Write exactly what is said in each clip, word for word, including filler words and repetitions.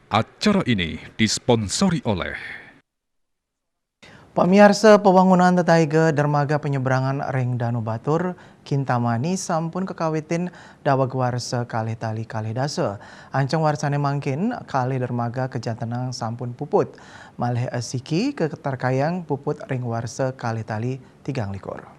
Acara ini disponsori oleh Pamiarsa, pawangunan tataiga dermaga penyeberangan ring Danu Batur, Kintamani sampun kakawitin daweg warsa kalih tali kalih dasa. Anceng warsane mangkin, kalih dermaga kajantenang sampun puput. Malih asiki katarkayang puput ring warsa kalih tali tigang likur.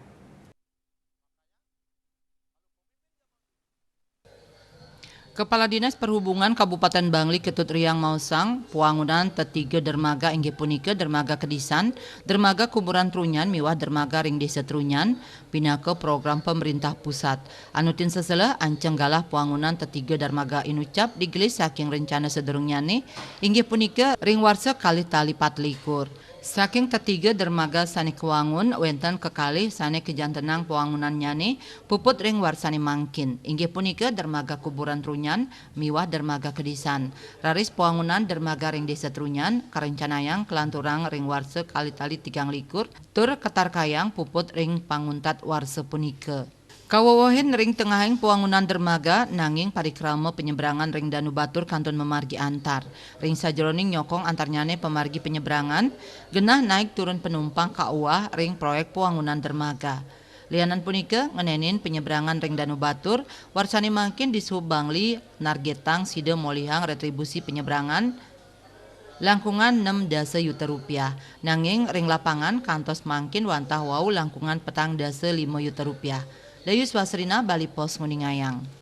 Kepala Dinas Perhubungan Kabupaten Bangli Ketut Riang maosang, pawangunan tetiga dermaga inggih punika dermaga Kedisan, dermaga Kuburan Trunyan miwah dermaga ring Desa Trunyan, pinaka program pemerintah pusat. Anutin seselah anceng galah pawangunan tetiga dermaga inucap digelis saking rencana sedurungnyane, inggih punika ring warsa kalih tali patlikur. Saking tetiga dermaga sane kawangun, wenten kekalih sane kajantenang pawangunannyane puput ring warsane mangkin, inggih punika dermaga Kuburan Trunyan miwah dermaga Kedisan. Raris pawangunan dermaga ring Desa Trunyan karencanayang kalanturang ring warsa kalih tali tigang likur, tur katarkayang puput ring panguntat warsa punika. Kawewehin ring tengahing pawangunan dermaga, nanging parikrama penyeberangan ring Danu Batur kantun mamargi antar. Ring sajeroning nyokong antarnyane pamargi penyeberangan, genah naik turun penumpang kauwah ring proyek pawangunan dermaga. Lianan punika, ngenenin penyeberangan ring Danu Batur, warsane mangkin Dishub Bangli nargetang sida molihang retribusi penyeberangan langkungan enam dasa yuta rupiah, nanging ring lapangan kantos mangkin wantah wau langkungan petang dasa lima yuta rupiah. Dayus Wasrina, Bali Post, nguningayang.